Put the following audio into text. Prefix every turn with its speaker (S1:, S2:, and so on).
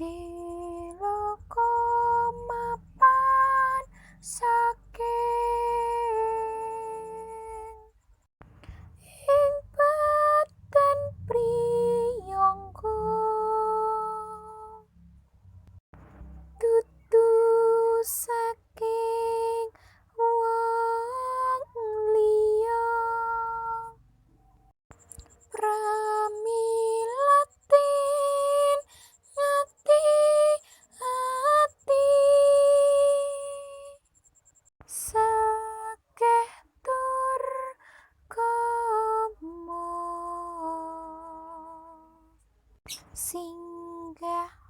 S1: Cilaka mapan saking ing badan priyangga, dudu saking wong liya. Pramila den ati ati, sekeh tur kema, singgah.